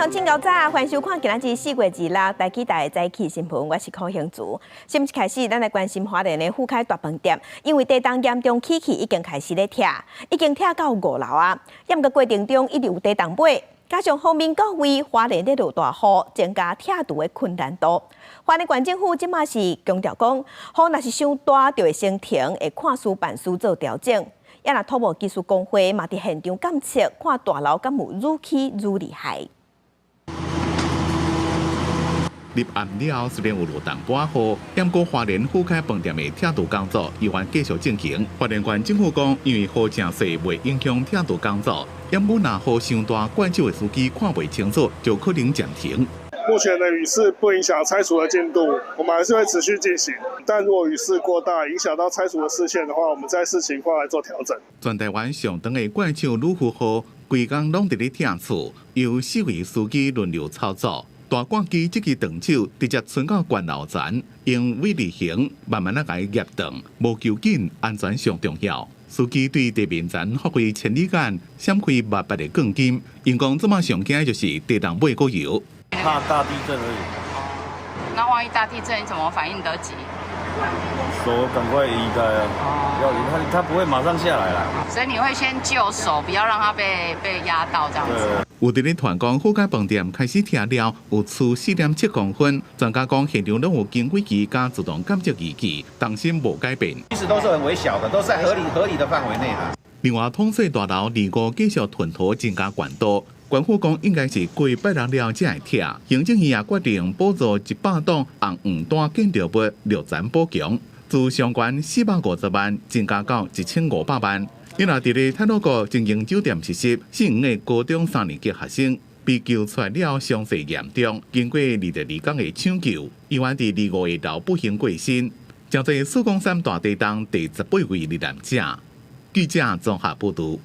通真𠢕早，歡迎收看今仔日4月26台語台的早起新聞，我是柯興竹。新聞開始，咱來關心花蓮的富凱大飯店，因為地動嚴重起去，已經開始咧拆，已經拆到五樓啊。毋過過程中一直有地動尾，加上鋒面到位，花蓮咧落大雨，增加拆除的困難度。花蓮縣政府這馬是強調講，雨若是傷大，就會先停，會看事辦事做調整。也若土木技術公會嘛佇現場監測，看大樓敢有愈起愈厲害。入暗了，雖然有落淡薄仔雨，毋過花蓮富凱飯店的拆除工作依然繼續進行。花蓮縣政府講，因為雨誠細，袂影響拆除工作。毋過若雨傷大，怪手的司機看袂清楚，就可能暫停。目前的雨勢不影響拆除的進度，我們還是會持續進行。但如果雨勢過大，影響到拆除的視線的話，我們再視情況來做調整。全台灣上長的怪手呂夫號，規工攏佇咧拆厝，由四位司機輪流操作。大貫機這支長手直接伸到懸樓層，用 V 字形慢慢仔共伊夾斷，無求緊，安全上重要。司機對地面層發揮千里眼，閃開密密的鋼筋。𪜶講這馬上驚就是地動尾閣搖。怕大地震而已。那萬一大地震，你怎麼反應得及？手趕快移開啊！要移，他不會馬上下來啦。所以你會先救手，不要讓他被壓到這樣子。有佇咧傳講，富凱飯店開始拆了，有出4.7公分。專家講，現場攏有經軌機佮自動監測儀器，重心無改變。其實都是很微小的，都是在合理的範圍內啦。另外，統稅大樓25繼續吞土增加懸度，縣府講應該是過拜六了才會拆。行政院也決定補助100棟紅黃單建築物六層補強，自上懸450萬增加到1500萬。伊若佇咧太魯閣經營酒店實習，姓黃的高中三年級學生被救出來了，傷勢嚴重，經過22工的搶救，伊原佇25下晝不幸過身。成做四公山大地動第18位罹難者。記者綜合報導。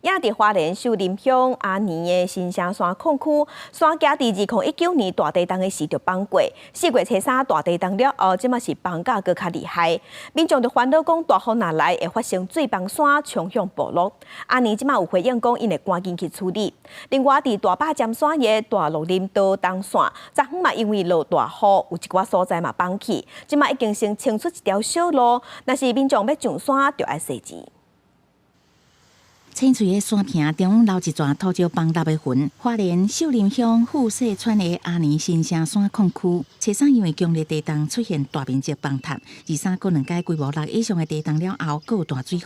也佇花蓮秀林鄉阿年的新城山礦區，山崎佇2019年大地動的時就崩過，4月初3大地動了後，這馬是崩甲閣較厲害。民眾就煩惱講，大風若來會發生水崩山，衝向部落。阿年這馬有回應講，𪜶會趕緊去處理。另外，佇大霸尖山的大鹿林道東線，昨昏嘛因為落大雨，有一寡所在嘛崩去，這馬已經先清出一條小路，若是民眾欲上山，就愛踅錢。青翠的山坪中留一逝土石崩塌的痕。花蓮秀林鄉富勢村的阿年新城山礦區，初三因為強烈地動出現大面積崩塌，23閣兩擺規模6以上的地動了後，閣有大水雨，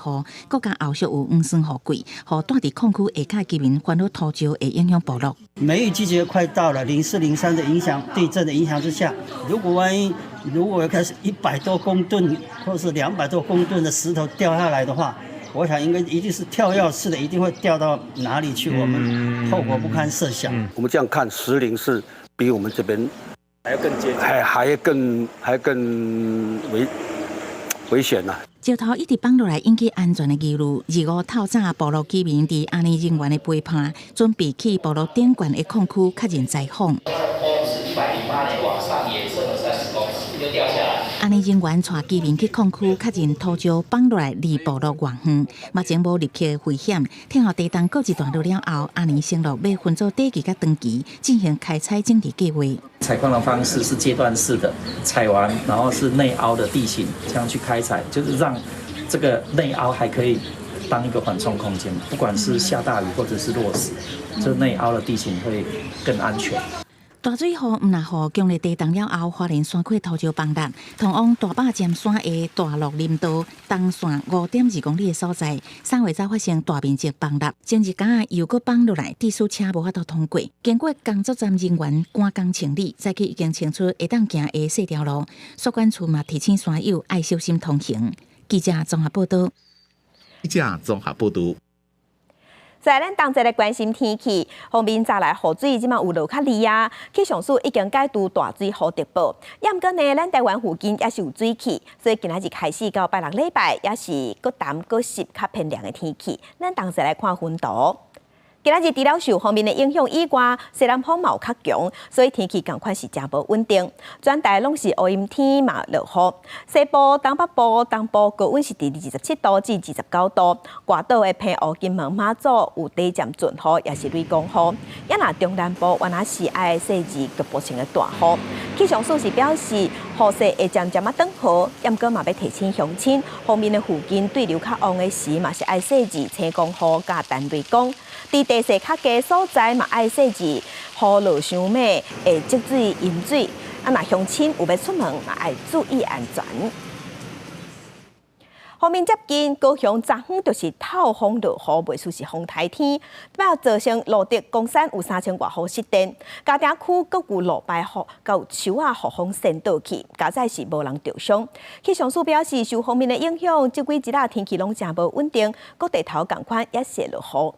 閣加後續有黃酸雨季，予蹛佇礦區下跤居民煩惱土石會影響部落。梅雨季節快到了，04、03的影響，地震的影響之下，如果萬一如果開始100多公噸或是200多公噸的石頭掉下來的話，我想應該一定是跳躍式的，一定會掉到哪裡去？我們後果不堪設想。我們這樣看，石林是比我們這邊還要更接近，還更危險吶。石頭一直崩落來，引起安全的疑慮。25透早，部落居民佇阿年人員的陪伴，準備去部落頂懸的礦區確認災況。108年往上延伸了30公尺，就掉下來。阿年人員帶居民去礦區確認土石崩落來離部落偌遠，目前無立刻危險。聽候地動告一段落了後，阿年承諾欲分做短期佮長期進行開採整治計劃。採礦的方式是階段式的，採完然後是內凹的地形，這樣去開採，就是讓這個內凹還可以當一個緩衝空間，不管是下大雨或者是落石，這內凹的地形會更安全。大水雨毋若予強烈地動了後，花蓮山區土石崩塌，通往大霸尖山的大鹿林道東線5.2公里的所在，3月早發生大面積崩塌，前日間又閣崩落來，致使車無法度通過。經過工作站人員趕工清理，早起已經清出會當行的細條路。所管處嘛提醒山友愛小心通行。記者綜合報道。記者綜合報道。在咱同齊來關心天氣，鋒面乍來雨水這馬有落較厲啊！氣象署已經解除大水雨特報。也毋過呢，咱台灣附近也是有水汽，所以今仔日開始到拜六禮拜，也是閣澹閣濕較偏涼的天氣。咱同齊來看雲圖。今仔日除了受鋒面的影響以外，西南風嘛有較強，所以天氣仝款是誠無穩定。全台攏是烏陰天嘛落雨。西部、東北部、東部高溫是佇27度至29度。外島的澎湖、金門、馬祖有短暫陣雨，抑是雷公雨。抑若中南部原來是愛細緻局部性的大雨。氣象署是表示，雨勢會漸漸仔轉好，毋過嘛欲提醒鄉親，鋒面的附近對流較旺的時，嘛是愛細緻青光雨佮單雷公。佇地勢較低所在嘛，愛細緻雨落傷猛，會積水淹水。啊，若鄉親有欲出門，嘛愛注意安全。鋒面接近高雄，昨昏就是透風落雨，袂輸是風颱天，這擺造成蘆竹岡山有3000外戶失電，嘉定區閣有路牌予佮樹仔予風扇倒去，佳哉是無人著傷。氣象署表示，受鋒面的影響，這幾日天氣攏誠無穩定，各地頭仝款也是落雨。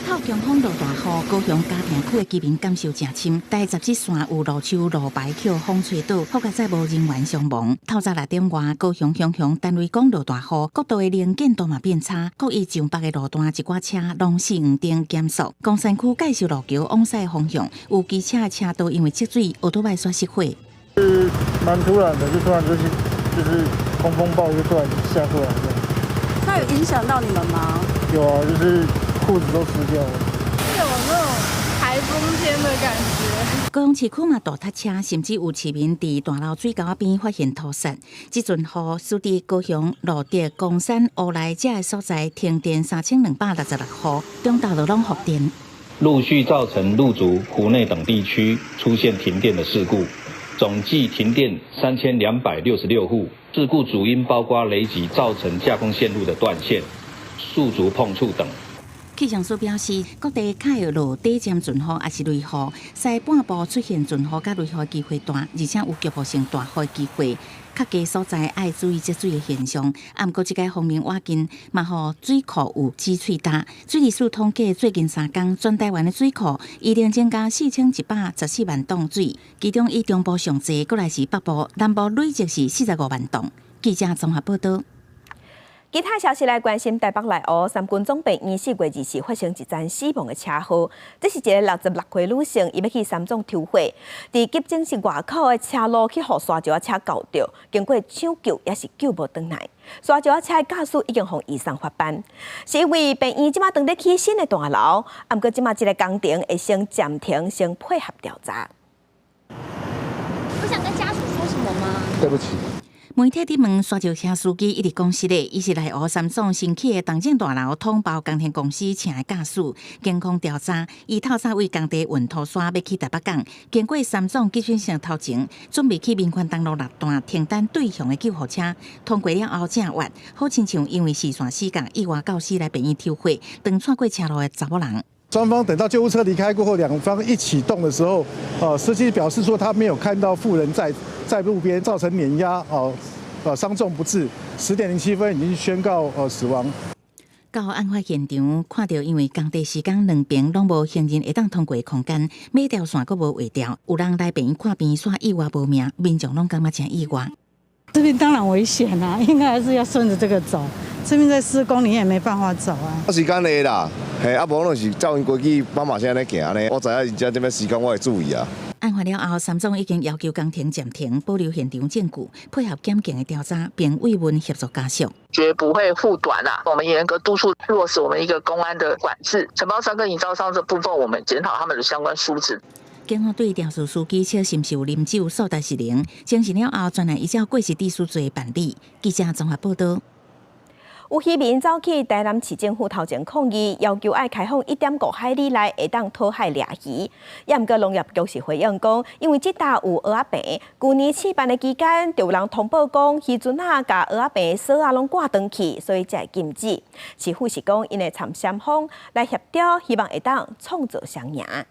透強風落大雨，高雄嘉定區的居民感受誠深。台17線有路樹路牌予風吹倒，好佳哉無人員傷亡。透早6點外，高雄雄雄單雷公落大雨，國道的能見度嘛變差，國一上北的路段一寡車攏死黃燈減速。岡山區介壽路橋往西方向有機車的車道因為積水，奧多擺煞失火。是蠻突然的，就突然就是狂風暴就突然下過來這樣。那有影響到你們嗎？有啊，就是褲子都濕掉了。有那種颱風天的感覺。高雄市區嘛大塞車，甚至有市民佇大樓水溝仔邊發現土石。這陣雨使得高雄、蘆竹、岡山、烏來這个所在停電3266戶，中晝就攏復電。陸續造成路竹、湖內等地區出現停電的事故，總計停電3266戶。事故主因包括雷擊造成架空線路的斷線、樹竹碰觸等。氣象署表示，各地較會落短暫陣雨，抑是雷雨，西半部出現陣雨佮雷雨機會大，而且有局部性大雨機會。較低所在愛注意積水的現象。啊，毋過這个鋒面倚近，嘛予水庫有積水焦。水利署統計，最近3工全台灣的水庫已經增加4114萬噸水，其中以中部上濟，閣來是北部，南部累積是45萬噸。記者綜合報導。其他消息來關心，台北內湖三軍總病院4月24發生一宗死亡的車禍。這是一个66歲女性，伊欲去三總抽血，佇急診室外口的車路去予沙石仔車轎著，經過搶救也是救無轉來。沙石仔車的駕駛已經予移送法辦，是因為病院這馬正佇起新的大樓，啊，毋過這馬這个工程會先暫停，先配合調查。有想跟家屬說什麼嗎？對不起。媒體佇問沙石車司機一直講實的，伊是內湖三總新起的重整大樓統包工程公司請的駕駛。警方調查，伊透早為工地運土沙欲去台北港，經過三總急診室頭前，準備去民權東路6段停等對向的救護車，通過了後正月，好親像因為視線死角意外肇事來病院抽血，當竄過車路的查某人。雙方等到救護車離開過後，兩方一啟動的時候，司機表示說他沒有看到婦人在路邊，造成碾壓，哦，傷重不治。10點07分已經宣告死亡。到案發現場，看著因為工地施工兩邊攏無行人會當通過的空間，尾條線閣無畫掉，有人來病院看病，煞意外無命，民眾攏感覺誠意外。這邊當然危險啦，應該還是要順著這個走。這邊在施工，你也沒辦法走啊。時間會啦，嘿，啊無攏是照𪜶規矩斑馬線按呢行呢。我知影𪜶遮這邊時間，我會注意啊。案發了後，三總已經要求工程暫停，保留現場證據，配合檢警的調查，並慰問協助家屬。絕不會護短啊！我們嚴格督促落實我們一個工安的管制，承包商跟營造商這部分，我們檢討他們的相關疏職。警方對肇事司機測是毋是有啉酒、數值失靈，證實了後，專案依照過失致死罪辦理。記者綜合報導。有漁民走去台南市政府頭前抗議，要求愛開放1.5海里內會當討海掠魚。也毋過農業局是回應講，因為這搭有蚵仔棚，舊年試辦的期間，就有人通報講漁船仔共蚵仔棚索仔攏掛斷去，所以才會禁止。市府是講，𪜶會參三方來協調，希望會當創造雙贏。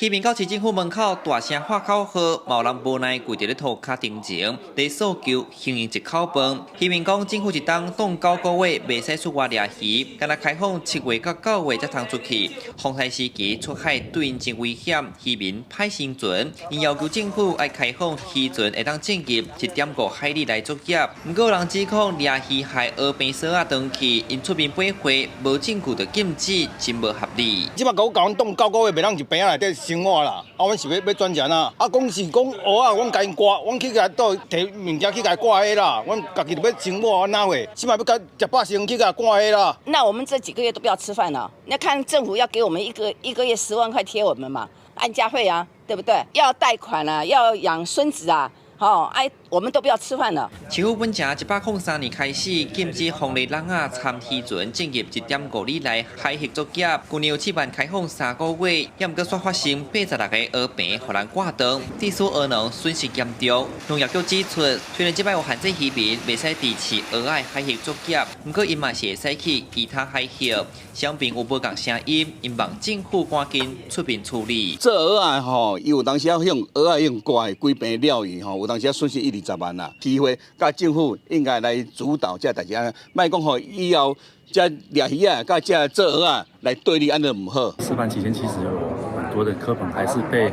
漁民到市政府門口大聲喊口號，嘛有人無奈跪佇咧塗跤頂前，咧訴求經營一口飯。漁民講，政府一冬凍9個月袂使出外掠魚，干焦開放7月到9月才通出去。風颱時期出海對𪜶真危險，漁民歹生存。𪜶要求政府愛開放漁船會當進入1.5海里內作業。毋過有人指控掠魚害蚵棚索仔斷去，𪜶出面買貨無證據就禁止，真無合理。這擺閣共阮凍9個月，袂當入棚仔內底生活啦。啊，阮是欲轉怎啊？啊，講是講蚵仔，阮共𪜶掛，阮去共倒提物件去共掛彼啦。阮家己就欲生活，阮哪會？這擺欲共食飽先去共掛彼啦。那我們這幾個月都不要吃飯了。那看政府要給我們一個一個月10萬塊貼我們嘛，安家費啊，對不對？要貸款啊，要養孫子啊。哦，哎，我們都不要吃飯了。市府本前103年開始禁止風力浪仔參漁船進入1.5里內海域作業。舊年有試辦開放3個月，也毋過煞發生86个蚵棚予人割斷，致使蚵農損失嚴重。農業局指出，雖然這擺有限制漁民袂使佇飼蚵仔海域作業，毋過𪜶嘛是會使去其他海域。雙邊有無仝聲音，𪜶望政府趕緊出面處理。做蚵仔吼，伊有當時仔向蚵仔用掛幾棚了去吼，有當時仔損失一二十萬啦。議會佮政府應該來主導這代誌，莫講吼以後這掠魚仔佮這做蚵仔來對立，按呢毋好。示範期間其實有很多的蚵棚還是被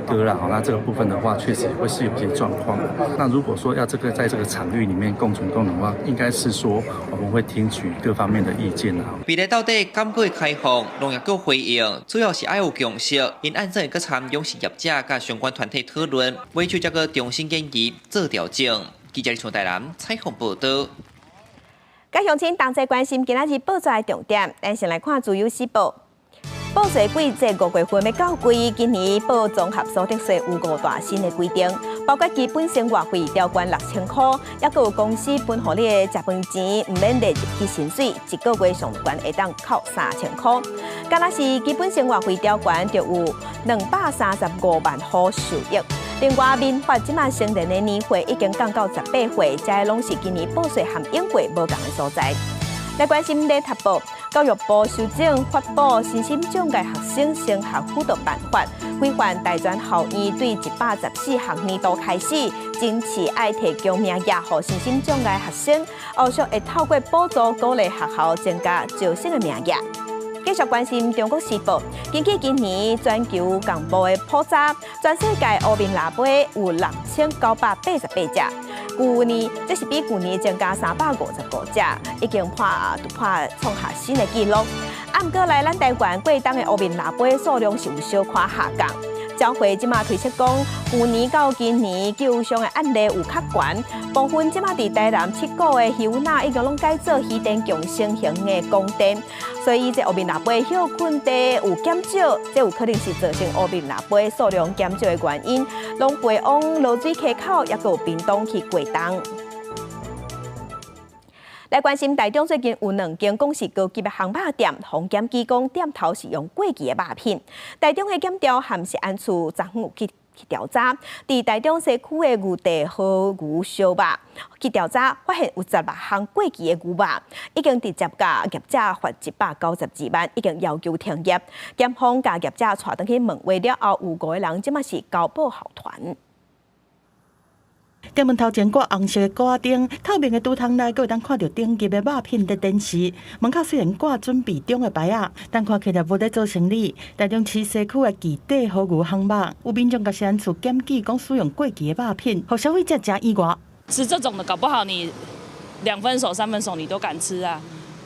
割了，那這個部分的話，確實會是有些狀況。那如果說要這個在這個場域裡面共存共榮的話，應該是說我們會聽取各方面的意見啦。未來到底敢閣會開放？農業局回應，主要是愛有共識，𪜶按怎會閣參養殖業者佮相關團體討論，尾手才閣重新研議做調整。記者從台南採訪報導。佮鄉親同齊關心今仔日報紙的重點，咱先來看《自由時報》。報稅季節5月份欲到季，今年報綜合所得稅有五大新的規定，包括基本生活費調懸6000箍，抑閣有公司分予你的食飯錢，毋免列入去薪水，一個月上懸會當扣3000箍。敢若是基本生活費調懸，就有235萬戶受益。另外，民法這馬成年的年歲已經降到18歲，這攏是今年報稅和應稅無仝的所在。來關心聯合報，教育部修正發布身心障礙學生升學輔導辦法，規範大專校院對114學年度開始，堅持愛提供名額予身心障礙學生，後續會透過補助鼓勵學校增加招生的名額。繼續關心中國時報，根據今年全球公布的普查，全世界烏面蜊仔有6988隻。舊年這是比舊年增加355隻，已經破突破創下新的紀錄。啊，毋過來咱台灣過冬的烏面蜊仔數量是有小可下降。教會這馬推測講，舊年到今年救傷的案例有較懸，部分這馬佇台南七股的漁塭已經攏改做漁電共生型的供電，所以這烏面蜊仔歇睏地有減少，這有可能是造成烏面蜊仔數量減少的原因。攏飛往濁水溪口，抑閣有屏東去過冬。來關心台中最近有兩間講是高級的烘肉店，予檢舉講店頭是用過期的肉品。台中的檢調和食安處昨昏有去調查，佇台中西區的牛地和牛燒肉去調查，發現有16項過期的牛肉，已經直接共業者罰192萬，已經要求停業。檢方共業者帶轉去問話了後，有5個人這馬是交保候傳。店門頭前掛紅色的掛燈，透明的櫥窗內，閣會當看著頂級的肉品佇展示。門口雖然掛準備中的牌仔，但看起來無咧做生意。台中市西區的基地和牛烘肉，有民眾共食安處檢舉講使用過期的肉品，予消費者誠意外。吃這種的，搞不好你2分熟、3分熟你都敢吃啊？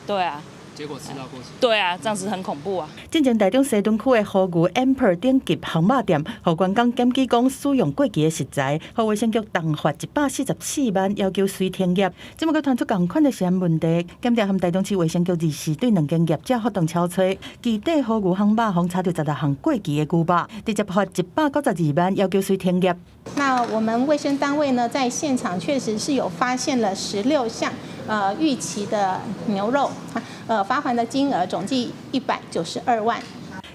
對啊。結果吃到過期。對啊，這樣子很恐怖啊！進前台中西屯區的和牛 Emperor 頂級烘肉店，予員工檢舉講使用過期的食材，予衛生局重罰144萬，要求隨停業。這馬閣傳出仝款的食安問題，檢調和台中市衛生局二時對兩間業者發動抄查，基地和牛烘肉予查著16項過期的牛肉，直接罰192萬，要求隨停業。那我們衛生單位呢，在現場確實是有發現了16項逾期的牛肉，罰鍰的金額總計192萬。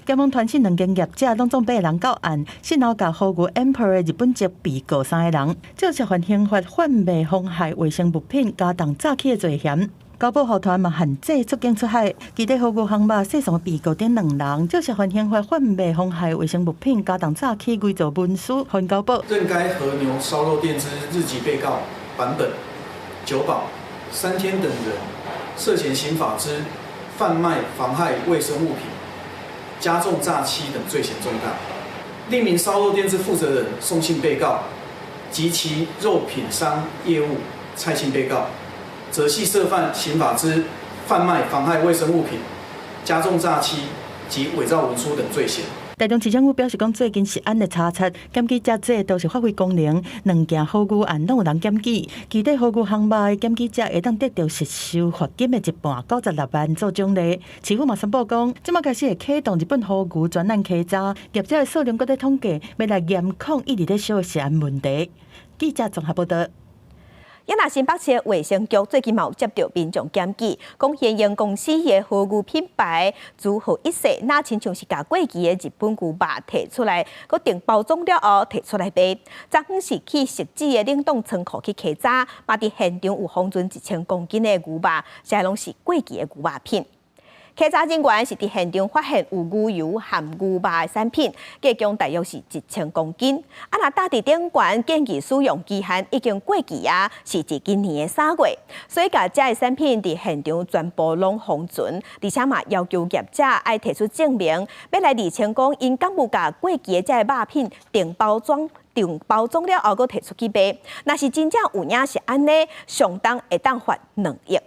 檢方傳訊兩間業者攏總八人到案，先後共和牛 Emperor 的日本籍被告三個人，這涉犯刑法販賣妨害衛生物品加重詐欺的罪嫌。交保集团嘛限制出境出海。其他和牛项目世上被告等两人，就是犯刑法贩卖妨害卫生物品、加重诈欺、伪造文书、犯交保。认该和牛烧肉店之日籍被告坂本、久保、三天等人涉嫌刑法之贩卖妨害卫生物品、加重诈欺等罪嫌重大。另名烧肉店之负责人宋姓被告及其肉品商业务蔡姓被告，则系涉犯刑法之贩卖妨害卫生物品、加重诈欺及伪造文书等罪嫌。台中市政府表示，讲最近食安的查察，检举者济都是发挥功能，两件和牛案拢有人检举，其他和牛项目的检举者会当得著实收罚金的一半，96万做奖励。市府嘛宣布讲，这马开始会启动日本和牛专案稽查，业者的数量阁咧统计，欲来严控一直咧烧的食安问题。记者综合报道。也若新北市卫生局最近嘛有接著民众检举，讲现营公司的和牛品牌诸和一世，若亲像是共过期的日本牛肉提出来，阁定包装了后提出来卖。昨昏是去汐止的冷冻仓库去稽查，嘛伫现场有封存1000公斤的牛肉，这拢是过期的牛肉品。稽查人员是伫现场发现有牛油含牛肉的产品，计共大约是1000公斤。啊，若搭伫顶悬建议使用期限已经过期啊，是伫今年的3月，所以共这个产品伫现场全部拢封存，而且嘛要求业者爱提出证明，欲来厘清讲𪜶敢有共过期的这个肉品定包装。定包装了后，阁提出去卖，若是真正有影是按呢，上重会当罚2亿。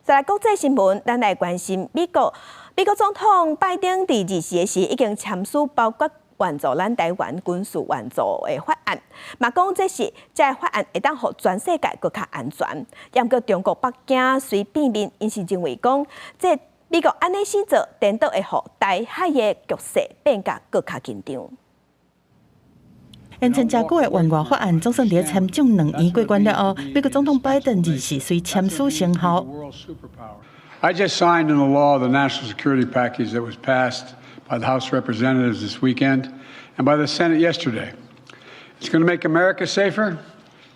再来国际新闻，咱来关心美国。美国总统拜登伫24时已经签署包括援助咱台湾军事援助的法案，嘛讲这是这个法案会当予全世界阁较安全。毋过中国北京随变面，𪜶是认为讲，这美国按呢死做，颠倒会予台海的局势变甲阁较紧张。延伸诚久的援外法案总算伫参众两院过关了后，美国总统拜登24随签署生效。 I just signed into law the national security package that was passed by the House of Representatives this weekend and by the Senate yesterday. It's going to make America safer.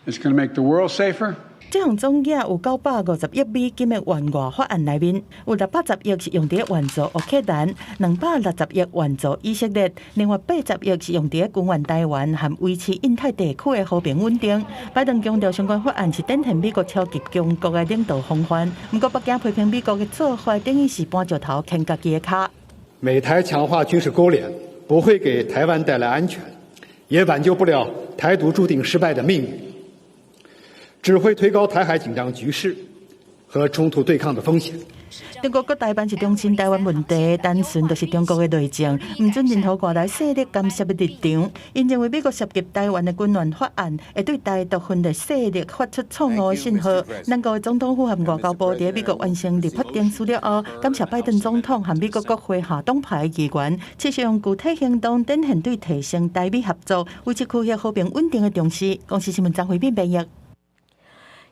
It's going to make the world safer. 這項總額有950億美金的援外法案內面，有610億是用佇援助烏克蘭，260億援助以色列，另外80億是用佇軍援台灣和維持印太地區的和平穩定。拜登強調，相關法案是展現美國超級強國的領導風範。毋過，北京批評美國的做法等於是搬石頭牽家己的跤。美台強化軍事勾連，不會給台灣帶來安全，也挽救不了台獨注定失敗的命運。只會推高台海緊張局勢和衝突對抗的風險。中國閣台灣是中心台灣問題，單純就是中國的內政，毋准任何外來勢力干涉的立場。𪜶認為美國涉及台灣的軍援法案，會對台獨分裂勢力發出錯誤的信號。咱國的總統府和外交部佇美國完成立法程序了後，感謝拜登總統和美國國會下黨派議員，持續用具體行動展現對提升台美合作、維持區域和平穩定的重視。公視新聞張惠敏編譯。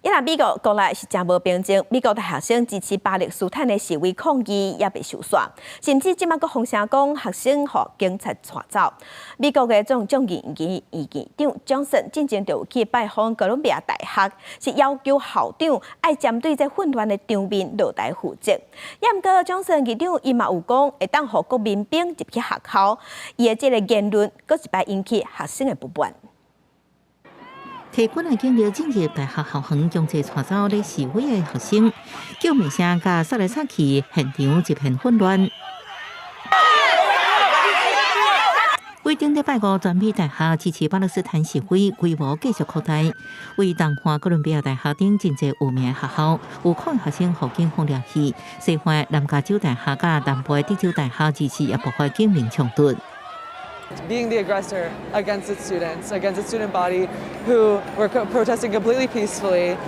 伊若美國國內是誠無平靜，美國大學生支持巴勒斯坦的示威抗議猶未收煞，甚至這馬閣風聲講學生予警察帶走。美國的眾議院議長江森進前就有去拜訪哥倫比亞大學，是要求校長愛針對這混亂的場面落台負責。也毋過江森議長伊嘛有講會當予國民兵入去學校，伊的這個言論閣一擺引起學生的不滿。提軍的警力進入大學校園，強制帶走咧示威的學生，叫罵聲佮殺來殺去，現場一片混亂。規頂禮拜五，全美大學支持巴勒斯坦示威規模繼續擴大，為東岸哥倫比亞大學等真濟有名的學校，有抗議學生予警方掠去。西岸南加州大學佮南部德州大學支持也爆發警民衝突。 Being the aggressor against its students, against its student body who were protesting completely peacefully.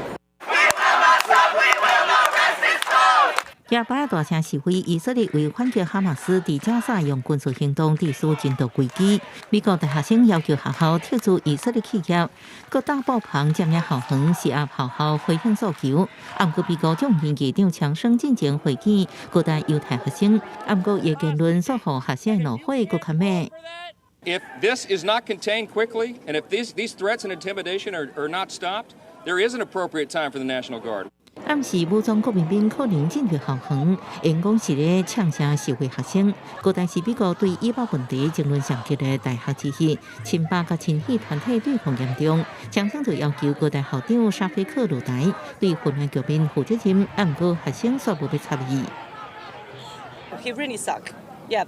也擺大聲示威，以色列為反擊哈馬斯佇加沙用軍事行動致使人道危機。美國大學生要求學校撤資以色列企業，各大布棚佔領校園，施壓學校回應訴求。毋過美國眾議院議長強生進前會見各大猶太學生，毋過伊言論煞予學生怒火閣較猛。 If this is not contained quickly, and if these threats and intimidation are not stopped, There is an appropriate time for the National Guard. 暗示武裝國民兵可能進入校園，演講時咧嗆聲示威學生。高大是美國對以巴問題爭論上激烈的大學之一，親巴佮親以團體對抗嚴重，常常就要求高大校長沙菲克落台，對混亂局面負責任。毋過學生煞無欲插伊。 He really suck. Yeah,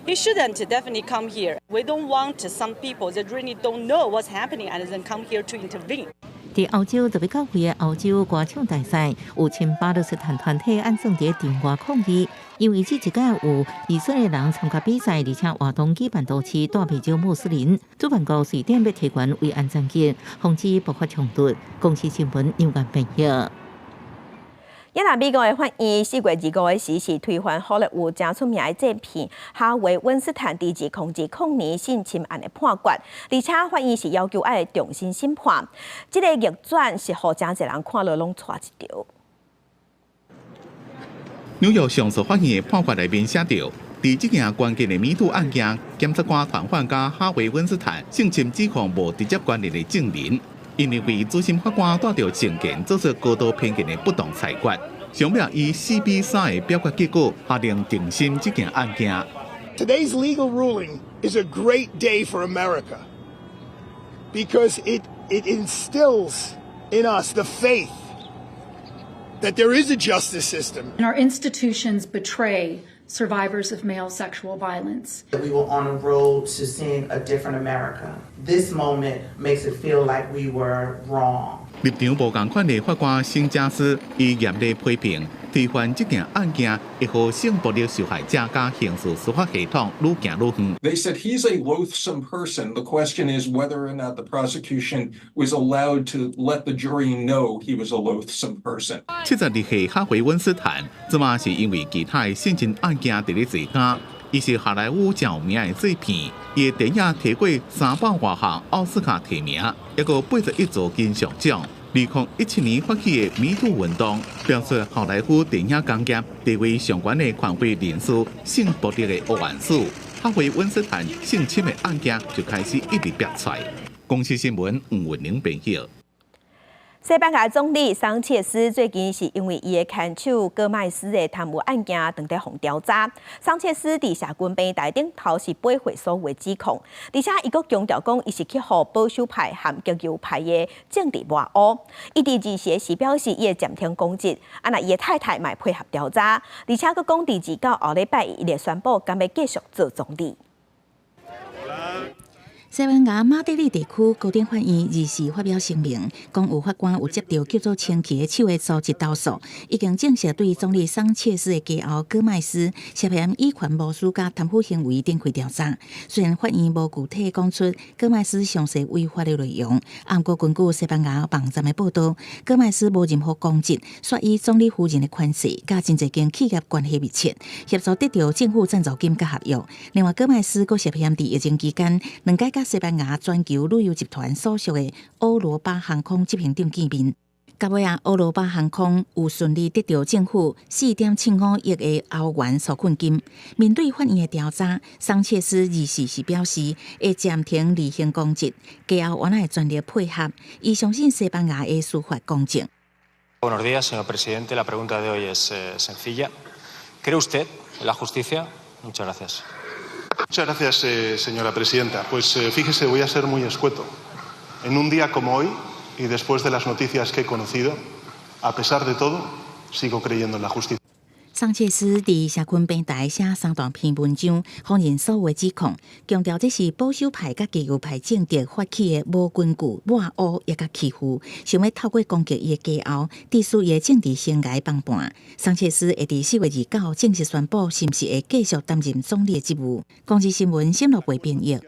he shouldn't definitely come here. We don't want some people that really don't know what's happening and then come here to intervene. 佇歐洲特別教會的歐洲歌唱大賽，有親巴勒斯坦團體按算佇場外抗議，因為這一屆有以色列人參加比賽，而且活動舉辦都市帶袂少穆斯林。主辦國瑞典欲提懸維安層級，防止爆發衝突。公視新聞楊元編譯。也若美國的法院4月25日時是推翻好萊塢誠出名的製片哈維溫斯坦佇2020年性侵案的判決，而且法院是要求愛重新審判。這个逆轉是予誠濟人看了攏掣一著。紐約上訴法院的判決內面寫著，佇這件關鍵的 MeToo 案件，檢察官傳喚佮哈維溫斯坦性侵指控無直接關聯的證人。𪜶認為主審法官帶著成見做出高度偏見的不當裁決，上尾以4比3的表決結果，下令重審這件案件。 Today's legal ruling is a great day for America because it instills in us the faith that there is a justice system. And our institutions betray survivors of male sexual violence. We were on a road to seeing a different America. This moment makes it feel like we were wrong. 立場無仝款的法官辛加斯伊嚴厲批評，推翻這件案件會予性暴力受害者佮刑事司法系統愈行愈遠。 They said he's a loathsome person. The question is whether or not the prosecution was allowed to let the jury know he was a loathsome person. 72歲哈維溫斯坦，這馬是因為其他的性侵案件佇咧坐監。伊是好萊塢誠有名的製片，伊的電影提過300外項奧斯卡提名，抑閣81座金像獎。2017年發起的 MeToo 運動，表示好萊塢電影工業地位上懸的權威人士性暴力的黑暗史。哈維溫斯坦性侵的案件就開始一直爆出來。公視新聞吳文玲編譯。西班牙總理桑切斯最近是因為伊的牽手戈麥斯的貪污案件，正佇予調查。桑切斯佇社群平台頂頭是駁回所有指控，而且伊閣強調講，伊是去予保守派和極右派的政治抹烏。伊佇二時時表示，伊會暫停公職，啊若伊的太太嘛配合調查，而且閣講佇29後禮拜伊會宣布，敢欲繼續做總理。西班牙馬德里地區高等法院24發表聲明，講有法官有接到叫做清氣的手的組織投訴，已經正式對總理桑切斯的家後戈麥斯涉嫌以權謀私佮貪腐行為展開調查。雖然法院無具體講出戈麥斯詳細違法的內容，毋過根據西班牙網站的報道，戈麥斯無任何公職，卻與總理夫人的關係佮真濟間企業關係密切，協助得著政府贊助金佮合約。另外，戈麥斯閣涉嫌佇疫情期間兩擺佮西班牙全球旅遊集團所屬的歐羅巴航空執行長見面，到尾啊，歐羅巴航空有順利得著政府4.75億的歐元紓困金。面對法院的調查，桑切斯24時表示會暫停履行公職，家後原來會全力配合，伊相信西班牙的司法公正。 Buenos días, señor presidente. La pregunta de hoy es sencilla. ¿Cree usted en la justicia? Muchas gracias. Muchas gracias, señora presidenta. Pues fíjese, voy a ser muy escueto. En un día como hoy, y después de las noticias que he conocido, a pesar de todo, sigo creyendo en la justicia. 桑切斯佇社群平台寫三大篇文章，否認所有指控，強調這是保守派佮極右派政敵發起的無根據抹烏抑佮欺負，想欲透過攻擊伊的家後，致使伊的政治生涯崩盤。桑切斯會佇4月29正式宣布，是毋是會繼續擔任總理的職務。公視新聞沈樂培編譯。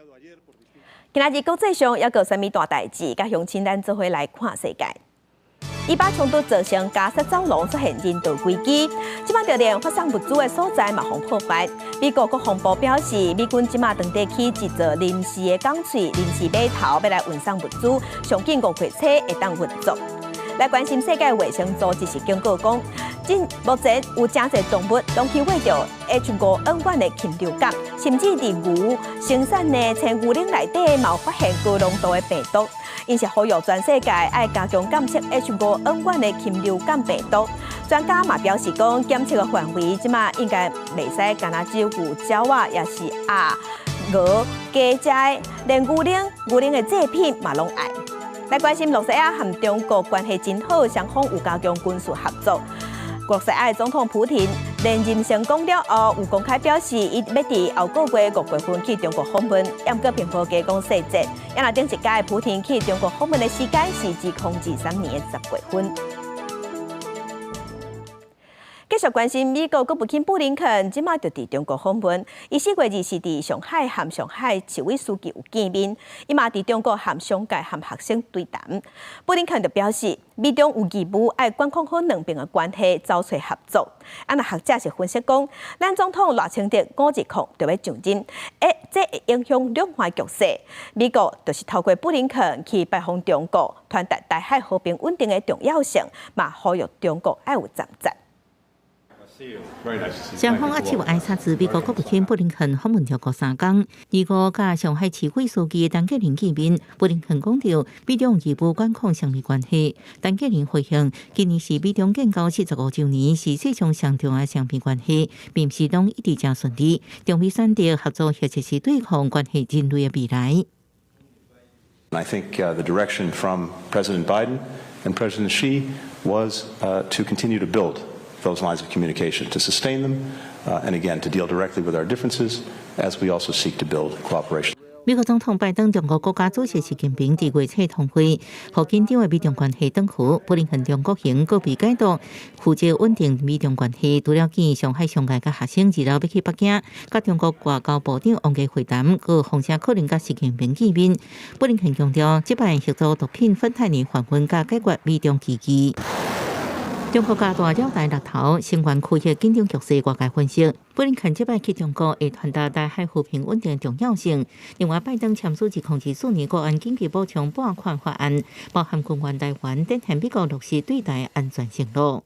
今仔日國際上猶閣有啥物大代誌？佮鄉親咱做伙來看世界。以巴衝突造成加薩走廊出現人道危機，這馬就連發送物資的所在嘛予破壞。美國國防部表示，美軍這馬當地起一座臨時的港喙、臨時碼頭，欲來運送物資，上緊五月初會當運作。來關心世界衛生組織是警告講，今目前有誠濟動物攏去患著 H5N1 的禽流感，甚至佇牛生產的鮮牛奶內底嘛有發現高濃度的病毒。𪜶是呼籲全世界愛加強監測 H5N1 的禽流感病毒。專家嘛表示講，檢測的範圍這馬應該袂使干焦只有鳥仔，抑是鴨、鵝、雞隻，連牛奶、牛奶的製品嘛攏愛。來關心露西亞和中國關係真好，雙方有加強軍事合作。露西亞總統普廷連任成功了後，有公開表示，伊欲佇後個月五月份去中國訪問，毋過並無加講細節。也若頂一屆普廷去中國訪問的時間是2023年的10月份。繼續關心美國國務卿布林肯，這馬就佇中國訪問。伊4月2日佇上海和上海市委書記有見面，伊嘛佇中國和商界和學生對談。布林肯就表示，美中有義務愛管控好兩邊的關係，走揣合作。啊，若學者是分析講，咱總統賴清德5月2號就欲上任，欸，這會影響兩岸局勢。美國就是透過布林肯去拜訪中國，傳達台海和平穩定的重要性，嘛呼籲中國愛有站責。雙方壓手挨察自美國國務卿布林肯訪問中國三工，25佮上海市委書記陳吉寧見面。布林肯講著，美中義務管控雙邊關係。陳吉寧回應，今年是美中建交45週年，是世上上重要的雙邊關係，並毋是攏一直誠順利。中美選擇合作或者是對抗，關係人類的未來。 I think the direction from President Biden and President Xi was to continue to build those lines of communication, to sustain them, and again, to deal directly with our differences as we also seek to build cooperation. 美國總統拜登、中國國家主席習近平佇月初通話，予緊張的美中關係轉好。布林肯中國行閣被解讀，負責穩定美中關係。除了見上海商界佮學生，二六欲去北京，佮中國外交部長王毅會談，閣風聲可能佮習近平見面。布林肯強調，這擺協助毒品芬太尼販運佮解決美中危機。中國加大繞台獵頭，聲援區域緊張局勢，外界分析，布林肯這擺去中國會傳達台海和平穩定的重要性。另外，拜登簽署2024年國安緊急補充撥款法案，包含軍援台灣，展現美國落實對台安全承諾。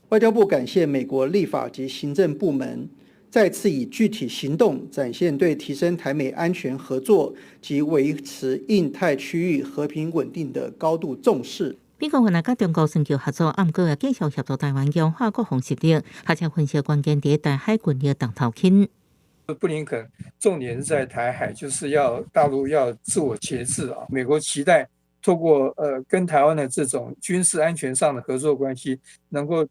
外交部感謝美國立法及行政部門再次以具體行動展現對提升台美安全合作及維持印太區域和平穩定的高度重視。美國原來佮中國尋求合作，毋過也繼續協助台灣強化國防實力。學者分析關鍵佇台海軍力當頭輕。布林肯重點是在台海，就是要大陸要自我節制啊。美國期待透過跟台灣的這種軍事安全上的合作關係，能夠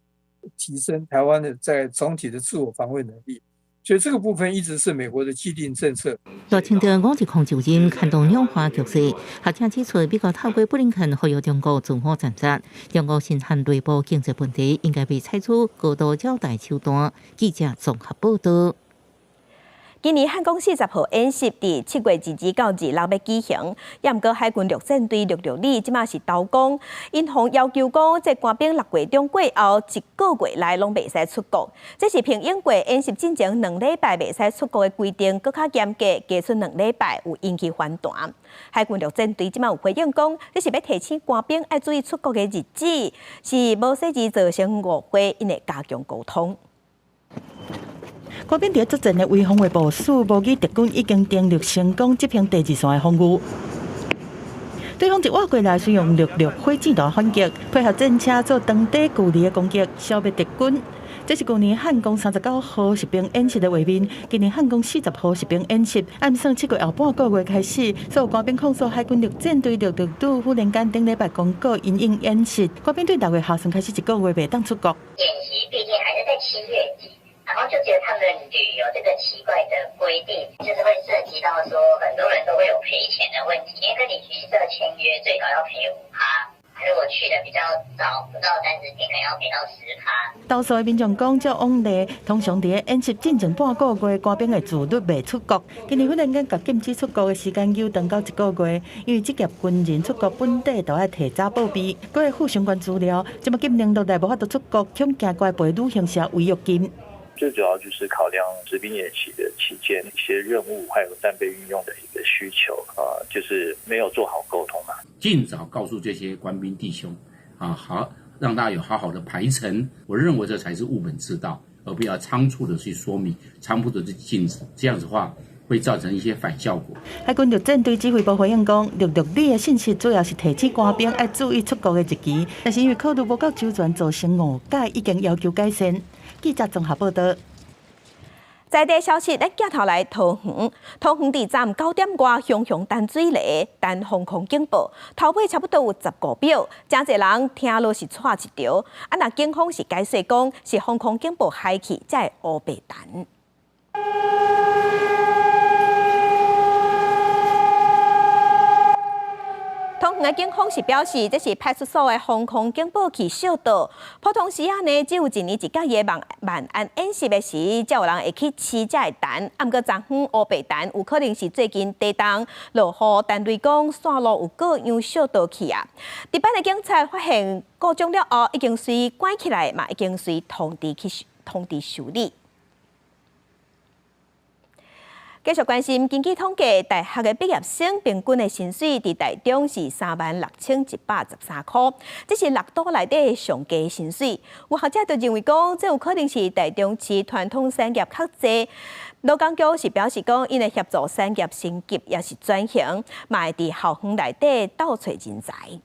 提升台灣的在總體的自我防衛能力。所以這個部分一直是美國的既定政策。賴清德5月2就任，牽動兩岸局勢。學者指出，美國透過布林肯呼籲中國自我戰責，中國深陷內部經濟問題，應該袂採取過度擾台手段。記者綜合報道。今年漢光40號演習佇7月22到26欲舉行，也毋過海軍陸戰隊陸陸旅這馬是投降，𪜶予要求講，這官兵6月中過後一個月內攏袂使出國。這是比英國演習進前2禮拜袂使出國的規定，閣較嚴格，加出2禮拜有引起反彈。海軍陸戰隊這馬有回應講，這是欲提醒官兵愛注意出國的日子，是無細膩造成誤會，𪜶會加強溝通。官兵佇作戰的圍防衛部署，模擬敵軍已經登陸成功執行第二線的防禦。對方一倚過來，使用陸陸火箭彈反擊，配合戰車做長短距離的攻擊，消滅敵軍。這是舊年漢光39號實兵演習的畫面。今年漢光40號實兵演習，按算7月後半個月開始，所有官兵控訴海軍陸戰隊陸陸旅忽然間頂禮拜公告因應演習，官兵對6月下旬開始一個月袂當出國。演習畢竟還是在7月底。然後就覺得他們旅遊這個奇怪的規定，就是會涉及到說很多人都會有賠錢的問題，因為跟旅行社簽約最高要賠5%，如果去的比較早，不到30天，可能要賠到10%。投訴的民眾講，照往例，通常佇演習進前半個月，官兵會自律袂出國。今年忽然間共禁止出國的時間延長到一個月，因為職業軍人出國本底就愛提早報備，閣會附相關資料，這馬禁令落來無法度出國，恐驚閣會賠旅行社違約金。最主要就是考量實兵演習的期間一些任務還有戰備運用的一個需求啊，就是沒有做好溝通嘛。盡早告訴這些官兵弟兄啊，好，讓大家有好好的排程。我認為這才是務本之道，而不要倉促的去說明，倉促的去禁止，這樣子的話會造成一些反效果。海軍陸戰隊指揮部回應講，陸陸里的信息主要是提醒官兵愛注意出國的日期，但是因為考慮無夠周全，造成誤解，已經要求改善。記者綜合報道。在地消息，咱鏡頭來桃園，桃園佇昨昏9點外，熊熊彈水雷，彈防空警報，頭尾差不多有15秒，誠濟人聽落是掣一著。啊，若警方是解釋講是防空警報響起，才會烏白彈。桃園的警方是表示，這是派出所的防空警報器燒到。普通時仔呢，只有一年一屆的萬安演習的時，才有人會去試這個彈。啊，毋過昨昏烏白彈，有可能是最近地動落雨，彈雷公線路有各樣燒到去啊。值班的警察發現故障了後，已經隨關起來，嘛已經隨通知去通知修理。繼續關心，根據統計，大學的畢業生平均的薪水佇台中是36,113塊，這是6都內底上低薪水。有學者就認為講，這有可能是台中市傳統產業較濟。勞工局是表示講，𪜶會協助產業升級，也是轉型，嘛會佇校園內底鬥揣人才。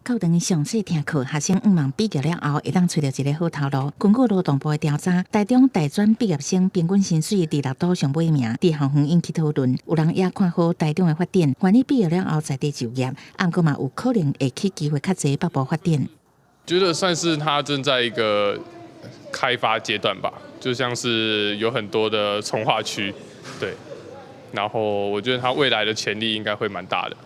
課堂詳細聽課，學生向望畢業了後會當揣著一个好頭路。根據勞動部的調查，台中大專畢業生平均薪水佇6都上尾名，佇校園引起討論。有人也看好台中的發展，願意畢業了後在地就業，毋過嘛有可能會去機會較濟北部發展。覺得算是他正在一個開發階段吧，就像是有很多的重劃區，對。然後我覺得他未來的潛力應該會蠻大的。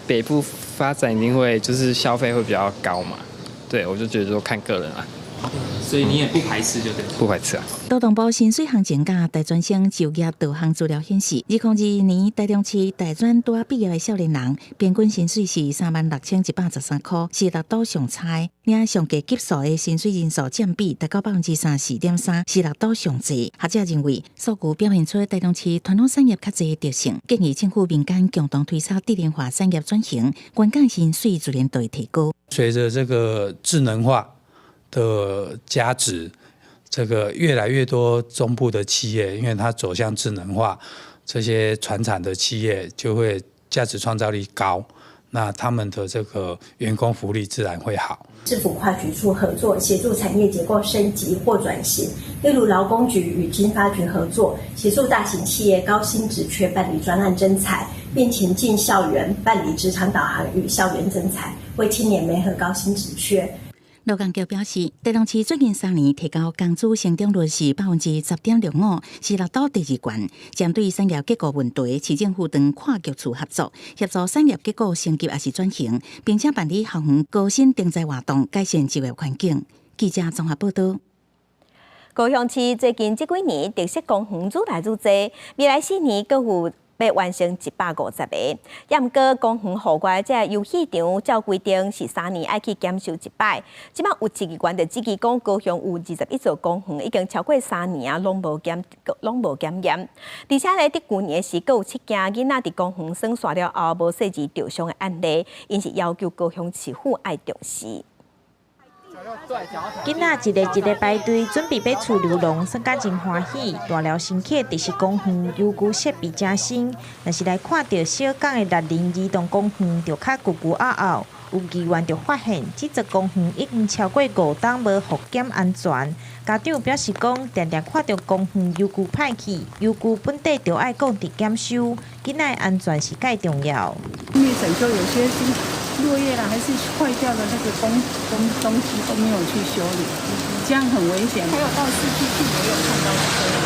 北部發展一定會就是消費會比較高嘛，對，我就覺得說看個人啊。所以你也不排斥就對？不排斥啊。勞動部薪水行情佮大專生就業導航資料顯示，2022年台中市大專拄仔畢業的少年人，平均薪水是36,113塊，是6都上差的。領上低級數的薪水人數佔比達到34.3%，是6都上濟。學者認為，數據表現出台中市傳統產業較濟的特性，建議政府民間共同推動智能化產業轉型，員工薪水自然就會提高。隨著這個智能化的價值，這個越來越多中部的企業，因為它走向智能化，這些傳產的企業就會價值創造力高，那他們的這個員工福利自然會好。政府跨局處合作，協助產業結構升級或轉型，例如勞工局與經發局合作，協助大型企業高薪職缺辦理專案徵才，並前進校園辦理職場導航與校園徵才，為青年媒合高薪職缺。勞工局表示，台中市最近3年提高工資成長率是10.65%，是6都第二懸。針對產業結構問題，市政府正跨局處合作，協助產業結構升級抑是轉型，並且辦理校園高薪徵才活動，改善就業環境。記者綜合報道。高雄市最近這幾年特色公園愈來愈濟，未來4年閣有欲完成150個，也毋過公園戶外這遊戲場，照規定是3年愛去檢修一擺。這擺有市議員就質疑講，高雄有21座公園已經超過3年啊，攏無檢驗。而且咧，佇舊年時，閣有7件囡仔佇公園耍沙了後無細膩著傷的案例，𪜶是要求高雄市府愛重視。囡仔一个一个排隊準備欲出流浪，耍甲真歡喜。大寮新起特色公園遊具設備誠新，若是來看著小港的六林兒童公園，就較舊舊漚漚。有議員就發現，這座公園已經超過5冬無復檢安全。家長表示講，定定看著公園遊具歹去，遊具本底就愛固定檢修，囡仔的安全是蓋重要。因為整修有些是落葉啦，還是壞掉的那個東西都沒有去修理，這樣很危險。還有到市區去也有看到這樣，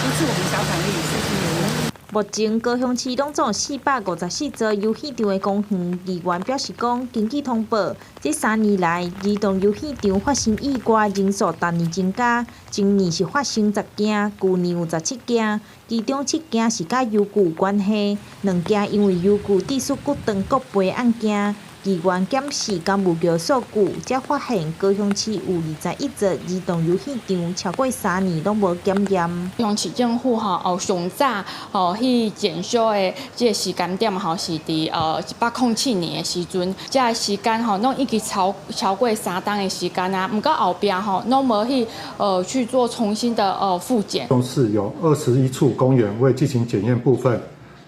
不是我們小港而已，市區也有。目前高雄市攏總454座遊戲場的公園，議員表示講，根據通報，這3年來兒童遊戲場發生意外人數逐年增加，前年是發生10件，舊年有17件，其中7件是佮遊具有關係，2件因為遊具致使骨斷國賠案件。議員檢視敢有蟯數據，才發現高雄市有21座兒童遊戲場，超過3年攏無檢驗。高雄市政府吼，哦上早吼去檢修的這个時間點吼是佇107年的時陣，這个時間吼攏已經超過3冬的時間啊，毋過後壁吼攏無去做重新的復檢。高雄市有21處公園未進行檢驗部分，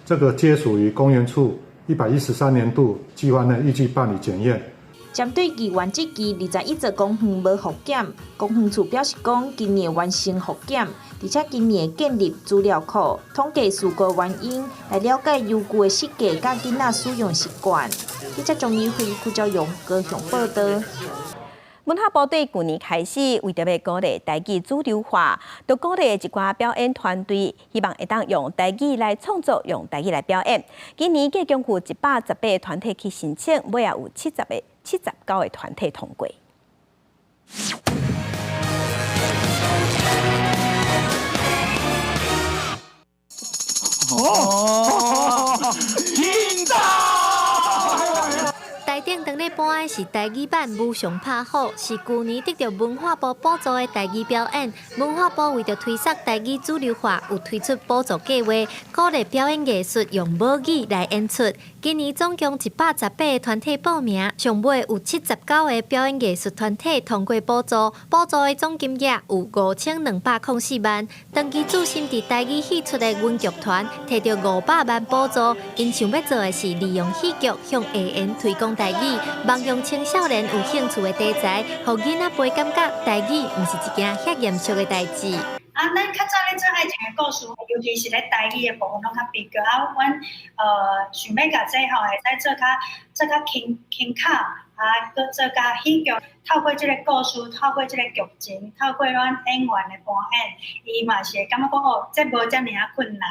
這個皆屬於公園處113年度計劃內預計辦理檢驗。針對議員質疑21座公園無復檢，公園處表示講，今年完成復檢，而且今年會建立資料庫，統計事故原因，來了解遊具的設計佮囡仔使用習慣。記者鍾怡輝、邱昭勇高雄報導。文化部對舊年開始，為著欲鼓勵台語主流化，就鼓勵一寡表演團隊，希望會當用台語來創作，用台語來表演。今年計共有118個團體去申請，尾仔有79個團體通過。哦，台頂當咧播的是台語版《無常拍虎》，是舊年得著文化部補助的台語表演。文化部為著推捒台語主流化，有推出補助計劃，鼓勵表演藝術用母語來演出。今年總共118個團體報名，上尾有79個表演藝術團體通過補助，補助的總金額有5204萬。長期注心佇台語戲曲的阮劇團，提著500萬補助，𪜶想欲做的是利用戲劇向下緣推廣台語，望讓青少年有興趣的題材，予囡仔輩感覺台語毋是一件遐嚴肅的代誌。啊，咱較早咧做愛情的故事，尤其是咧台語的部分，攏較悲劇。啊，阮想欲共這吼，會使做較輕輕巧，啊，閣做較喜劇。透過這個故事，透過這個劇情，透過咱演員的扮演，伊嘛是會感覺講哦，這無遮爾仔困難。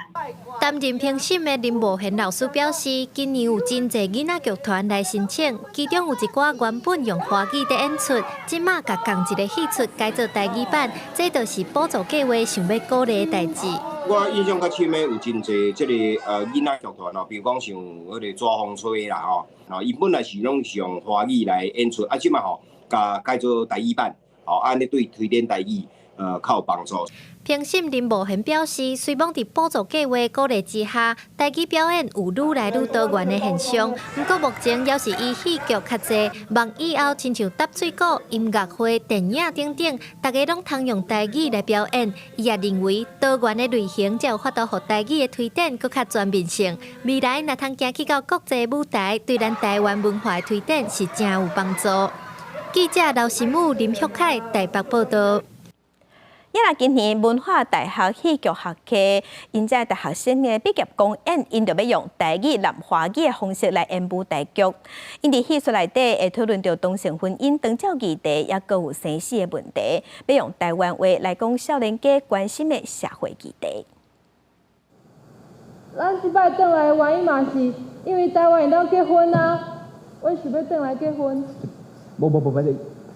擔任評審的林無賢老師表示，今年有真濟囡仔劇團來申請，其中有一寡原本用華語佇演出，這馬共仝一个戲曲改做台語版，這就是補助計劃想欲鼓勵的代誌。我印象較深的有真濟這個囡仔劇團哦，比如講像彼个抓風吹啦吼，伊本來是攏是用華語來演出，啊，這馬吼，共改做台語版，吼，按呢對推展台語較有幫助。評審林無賢表示，雖罔佇補助計劃鼓勵之下，台語表演有愈來愈多元的現象。毋過目前猶是以戲劇較濟，望以後親像疊水鼓、音樂會、電影等等，大家攏通用台語來表演。伊也認為多元的類型才有法度予台語的推展閣較全面性。未來若通行去到國際舞台，對咱台灣文化的推展是誠有幫助。記者劉新武、林旭凱台北報導。也若今年文化大學戲劇學系，𪜶這大學生的畢業公演，𪜶就欲用台語佮華語的方式來演舞台劇。𪜶佇戲劇內底會討論著同性婚姻、長照議題，抑閣有生死的問題，欲用台灣話來講少年家關心的社會議題。咱這擺轉來的原因嘛是，因為台灣會當結婚啊，阮想欲轉來結婚。無無無，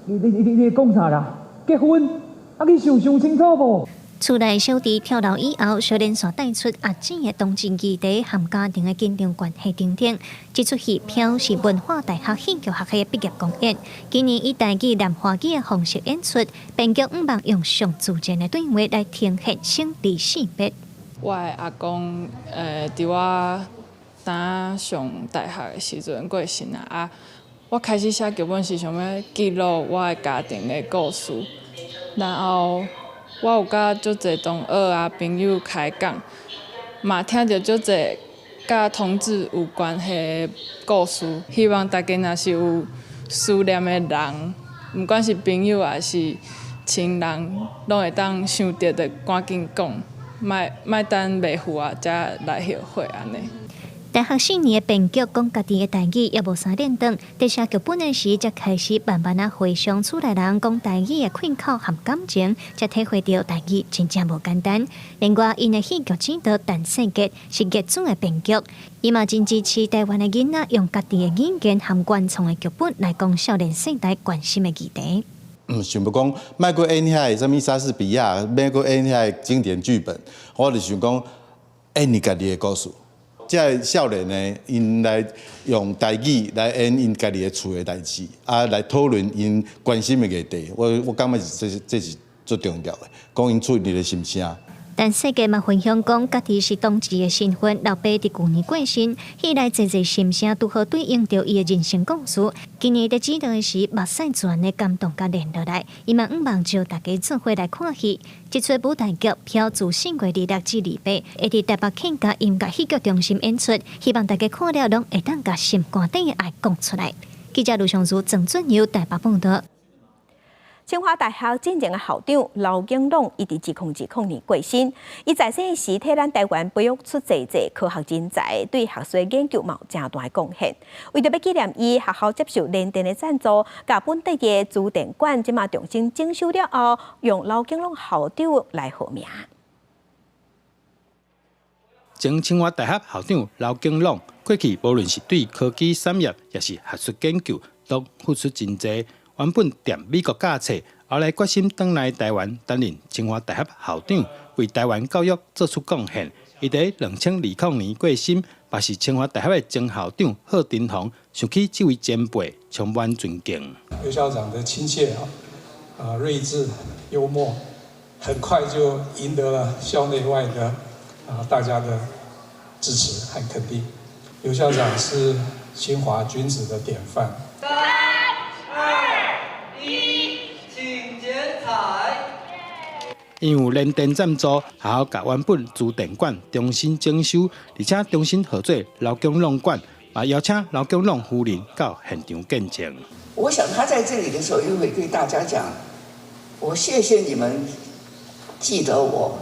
你講啥啦？結婚？啊！你想想清楚無？厝內小弟跳樓以後，小連續帶出阿姊的同情議題和家庭的緊張關係等等。這齣戲飄是文化大學戲劇學系的畢業公演，今年以台語佮華語的方式演出，編劇向望用上自然的對話來呈現生離死別。我的阿公，佇我當上大學的時陣過身啊。啊，我開始寫劇本是想欲記錄我的家庭的故事。然後我有佮足濟同學啊朋友開講，嘛聽著足濟佮同志有關係的故事。希望大家若是有思念的人，毋管是朋友抑是親人，攏會當想著就趕緊講，莫等袂赴啊，才來後悔按呢。大學4年的編劇講家己的台語猶無三輪轉，佇寫劇本的時，才開始慢慢仔回想厝內人講台語的困苦和感情，才體會著台語真正無簡單。另外，𪜶的戲劇指導陳世傑是傑出的編劇，伊嘛真支持台灣的囡仔用家己的語言和原創的劇本來講少年世代關心的議題。想欲講，莫閣演遐个啥物莎士比亞，莫閣演遐个經典劇本，我就想講演你家己的故事。這个少年呢，𪜶來用台語來演𪜶家己的厝的代誌，啊，來討論𪜶關心的議題。我感覺是這是最重要的，講𪜶厝裡的心聲。但世界嘛分享講，家己是同志的身份，老爸佇舊年過身，戲內濟濟心聲拄好對應著伊的人生故事。今年佇指導的時，目屎自然的感動共連落來。伊嘛向望召大家做伙來看戲。這齣舞台劇飄自4月26至28，會佇台北慶甲音樂戲劇中心演出，希望大家看了攏會當共心肝底的愛講出來。記者盧尚如、鄭俊友台北報導。清華大學進前的校長劉景朗，伊佇2020年過身。伊在世時，替咱台灣培育出濟濟科學人才，對學術研究嘛有誠大的貢獻。為著欲紀念伊，學校接受聯電的贊助，共本地的資電館這馬重新整修了後，用劉景朗校長來號名。前清華大學校長劉景朗，過去無論是對科技產業，抑是學術研究，都付出真濟。原本踮美國教冊，後來決心轉來台灣擔任清華大學校長，為台灣教育做出貢獻。伊佇2020年過身，嘛是清華大學的前校長賀陳鴻想起這位前輩，充滿尊敬。劉校長的親切啊，睿智、幽默，很快就贏得了校內外的大家的支持和肯定。劉校長是清華君子的典範。三、二、一，請剪彩。因有聯電贊助，學校共原本資電館重新整修，而且重新號做劉景朗館，嘛邀請劉景朗夫人到現場見證。我想他在這裡的時候，又會對大家講：我謝謝你們記得我。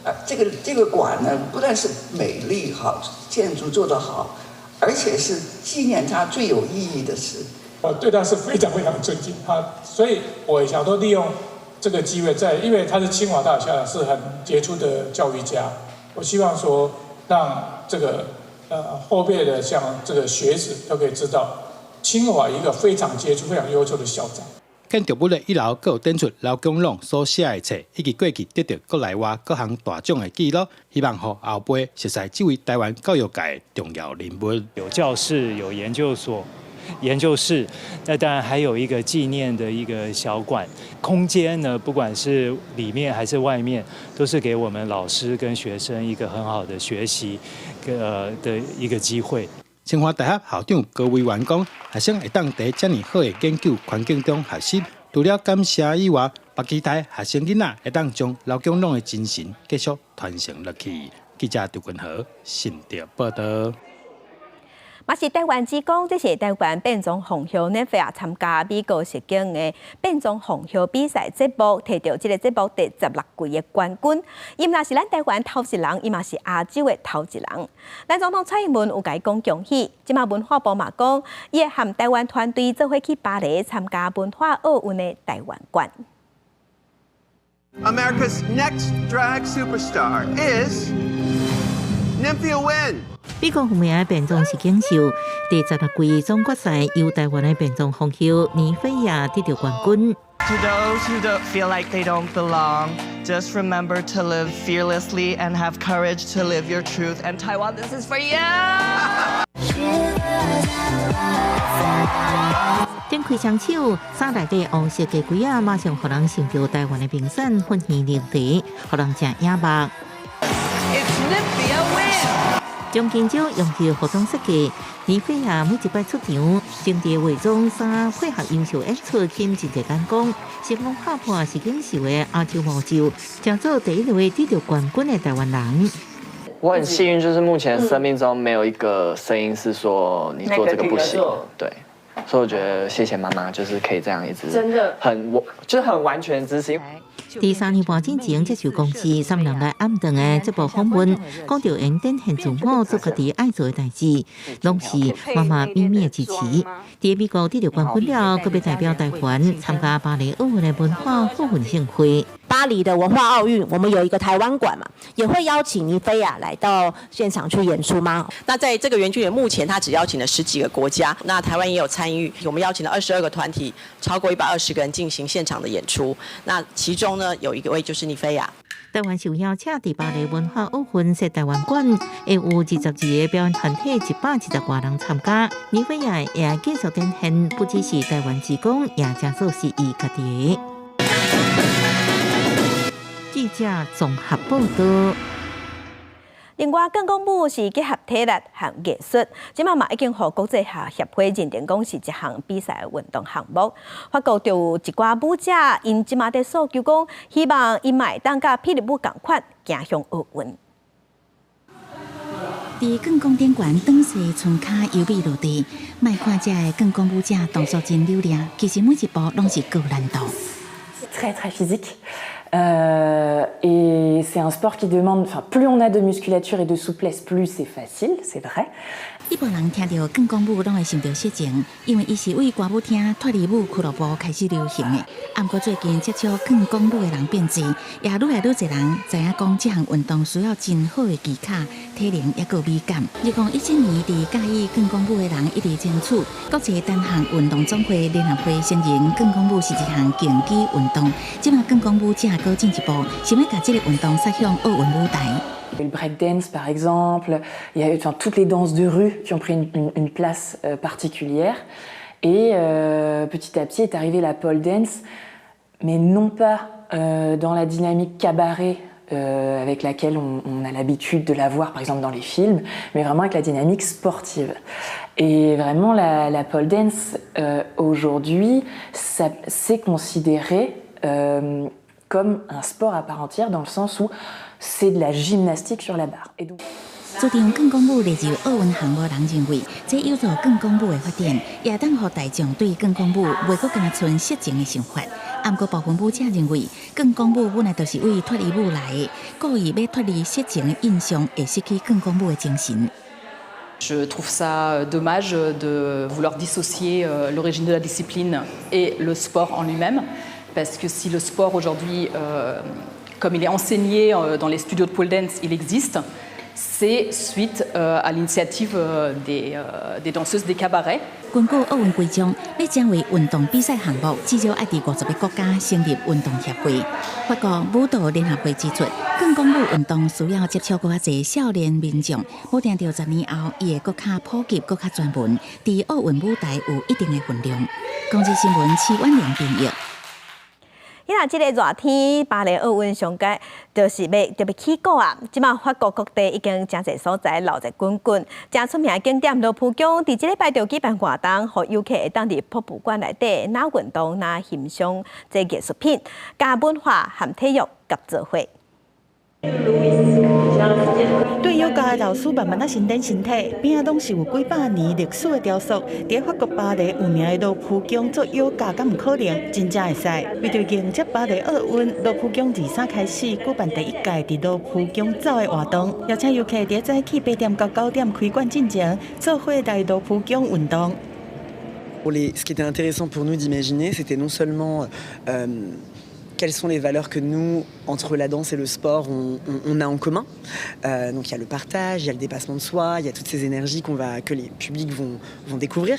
啊，這個館呢，不但是美麗好，建築做得好，而且是紀念他最有意義的事。我對他是非常非常尊敬，他，所以我想說利用這個機會，在因為他是清華大學校長，是很傑出的教育家，我希望說讓這個後輩的像這個學子都可以知道，清華一個非常傑出、非常優秀的校長。建築物的一樓閣有展出劉景朗所寫的冊，以及過去得著國內外各項大獎的記錄，希望予後輩熟似這位台灣教育界的重要人物。有教室，有研究所、研究室，那當然還有一個紀念的一個小館。空間呢，不管是裡面還是外面，都是給我們老師跟學生一個很好的學習的一個機會。清華大學校長高維元講，學生會當佇遮爾好的研究環境中學習，除了感謝以外，嘛期待學生囡仔會當將劉景朗的精神繼續傳承落去。記者張君豪新竹報導。嘛是台灣之光，這是台灣變裝皇后妮菲亞參加美國實境的變裝皇后比賽節目，摕著這个節目第16季的冠軍。伊毋但是咱台灣頭一人，伊嘛是亞洲的頭一人。咱總統蔡英文有共伊講恭喜，這馬文化部嘛講，伊會和台灣團隊做伙去巴黎參加文化奧運的台灣館。 America's next drag superstar is Nymphia Wind。美國著名的變裝實境秀第16季總決賽，由台灣的變裝皇后妮菲亞得著冠軍。 To those who don't feel like they don't belong, just remember to live fearlessly and have courage to live your truth. And Taiwan, this is for you. 展開雙手，衫內底黃色的櫃仔，馬上予人想著台灣的名山粉圓綠茶，予人誠眼目。 It's Nymphia Wind。將金蕉用於服裝設計，妮菲亞每一擺出場，精緻化妝衫配合優秀演出，吸引真濟眼光，成功拍破實境秀的亞洲魔咒，成做第一位得著冠軍的台灣人。我很幸運，就是目前生命中沒有一個聲音是說你做這個不行，對，所以我覺得謝謝媽媽，就是可以這樣一直真的很我就是很完全支持。佇3年半之前接受公視三人來暗頓的節目訪問，講著𪜶展現自我做家己愛做的代誌，攏是媽媽秘密的支持。佇美國得著冠軍了，閣欲代表台灣參加巴黎奧運的文化奧運盛會。巴黎的文化奧運，我們有一個台灣館嘛，也會邀請妮菲亞來到現場去演出嗎？那在這個園區裡，目前他只邀請了十幾個國家，那台灣也有參與，我們邀請了22個團體，超過120個人進行現場的演出。那其中呢，有一個位就是妮菲亞。台灣受邀請佇巴黎文化奧運設台灣館，會有22個表演團體，170外人參加。尼菲亞會繼續展現，不只是台灣之光，也誠做是伊家己的。記者綜合報道。另外，鋼管舞是結合體力和藝術，這馬嘛已經予國際協會認定講是一項比賽運動項目。法國就有一寡舞者，𪜶這馬佇訴求講，希望𪜶嘛會當佮霹靂舞仝款，行向奧運。佇鋼管頂懸，轉勢伸跤優美落地，莫看這个鋼管舞者動作真流利，其實每一步攏是高難度。 Très très physique. Et c'est un sport qui demande, enfin, plus on a de musculature et de souplesse, plus c'est facile, c'est vrai. 一般人聽著鋼管舞，攏會想著色情，因為伊是為歌舞廳脫衣舞俱樂部開始流行的。毋過最近接觸鋼管舞的人變濟，也愈來愈濟人知影講這項運動需要真好的技巧、體能抑閣美感。2017年，佇佮意鋼管舞的人一直爭取國際單項運動總會聯合會承認鋼管舞是一項競技運動。這馬鋼管舞者閣進一步，想欲共這个運動殺向奧運舞台。 Le break dance par exemple, il y a eu, enfin, toutes les danses de rue qui ont pris une place particulière. Et petit à petit est arrivée la pole dance, mais non pas dans la dynamique cabaret avec laquelle on a l'habitude de la voir par exemple dans les films, mais vraiment avec la dynamique sportive. Et vraiment la pole dance aujourd'hui, c'est considéré comme un sport à part entière dans le sens où c'est de la gymnastique sur la barre. Et donc 主張鋼管舞列入奧運項目人認為，這有助鋼管舞的發展，也當予大眾對鋼管舞袂閣干焦賰色情的想法。毋過部分舞者認為，鋼管舞本來就是為脫衣舞來的，故意欲脫離色情的印象，會失去鋼管舞的精神。 Je trouve ça dommage de vouloir dissocier l'origine de la discipline et le sport en lui-même, parce que si le sport aujourd'hui, comme il est enseigné dans les studios de pole dance, il existe, c'est suite à l'initiative des danseuses des cabarets. 根據奧運規章，欲成為運動比賽項目，至少愛佇50個國家成立運動協會。法國舞蹈聯合會指出，鋼管舞運動需要接觸閣較濟少年民眾，無定著10年後，伊會閣較普及、閣較專門，佇奧運舞台有一定的分量。公視新聞徐婉玲編譯。今仔這个熱天，巴黎奧運上蓋就是欲特別起鼓啊！這馬法國各地已經誠濟所在鬧熱滾滾，誠出名的景點羅浮宮，佇這禮拜就舉辦活動，予遊客會當佇博物館內底，若運動，若欣賞這藝術品，佮文化和體育合做伙。對瑜伽的老師慢慢仔伸展身體，邊仔攏是有幾百年歷史的雕塑。佇法國巴黎有名的羅浮宮做瑜伽，敢有可能？真正會使。為著迎接巴黎奧運，羅浮宮23開始舉辦第一屆佇羅浮宮走的活動，邀請遊客佇早起8點到9點開館進前，做伙來羅浮宮運動。 Ce qui était intéressant pour nous d'imaginer, c'était non seulement quelles sont les valeurs que nous, entre la danse et le sport, on a en commun. Donc il y a le partage, il y a le dépassement de soi, il y a toutes ces énergies que les publics vont découvrir.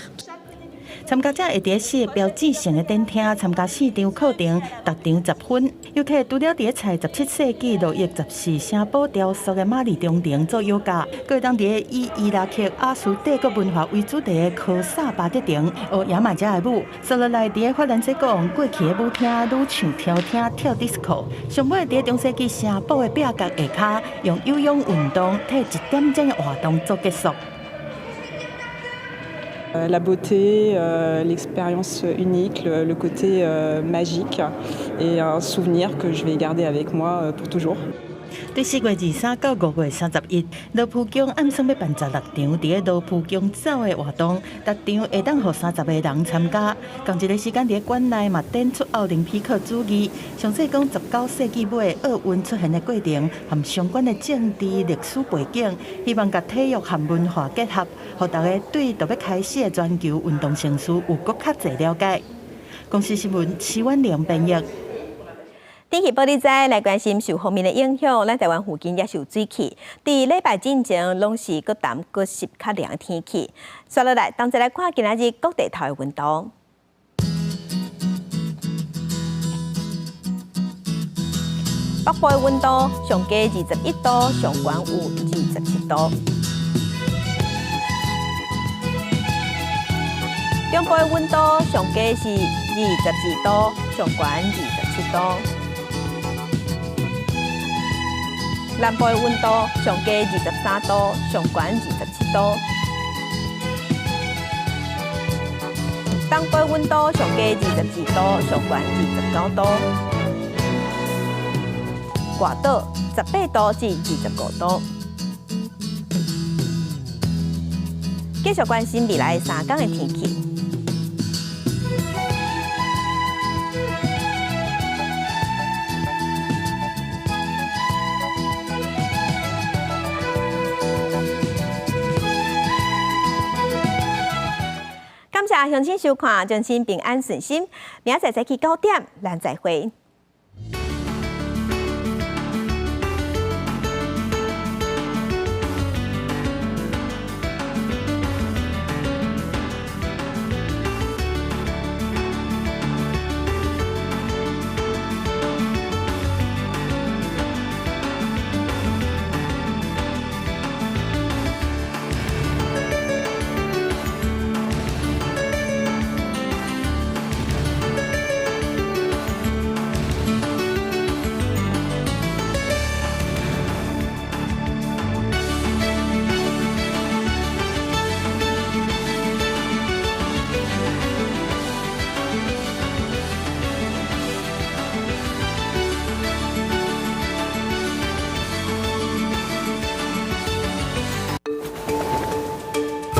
參加者會佇四个標誌性的展廳參加四場課程，逐場10分。遊客除了佇採17世紀路易十四城堡雕塑的瑪麗中庭做瑜伽，閣會當佇以伊拉克阿斯帝國文化為主題的科薩巴德庭學牙買加的舞。紲落來佇法蘭西國王過去的舞廳女唱跳廳跳迪斯科。上尾佇中世紀城堡的壁角下跤，用有氧運動替一點鐘的活動做結束。 La beauté, l'expérience unique, le côté magique et un souvenir que je vais garder avec moi pour toujours. 對4月23到5月31，羅浮宮按算欲辦16場佇羅浮宮走的活動，逐場會當予30個人參加。仝一个時間佇館內嘛展出奧林匹克主義，詳細講19世紀尾奧運出現的過程和相關的政治歷史背景，希望共體育和文化結合，予大家對就欲開始的全球運動盛事有閣較濟了解。公視新聞徐婉玲編譯。天氣報你知，來關心受鋒面的影響，咱台灣附近也是有水汽。佇禮拜進前，攏是閣澹閣濕較涼的天氣。紲落來，同齊來看今仔日各地頭的溫度。北部的溫度上低21度，上懸有27度。中部的溫度上低是22度，上懸27度。南部的溫度上低23度，上懸27度。東部溫度上低22度，上懸29度。外島18度至25度。繼續關心未來3天的天氣。感謝鄉親收看，祝親平安順心。明仔載早起9點，咱再會。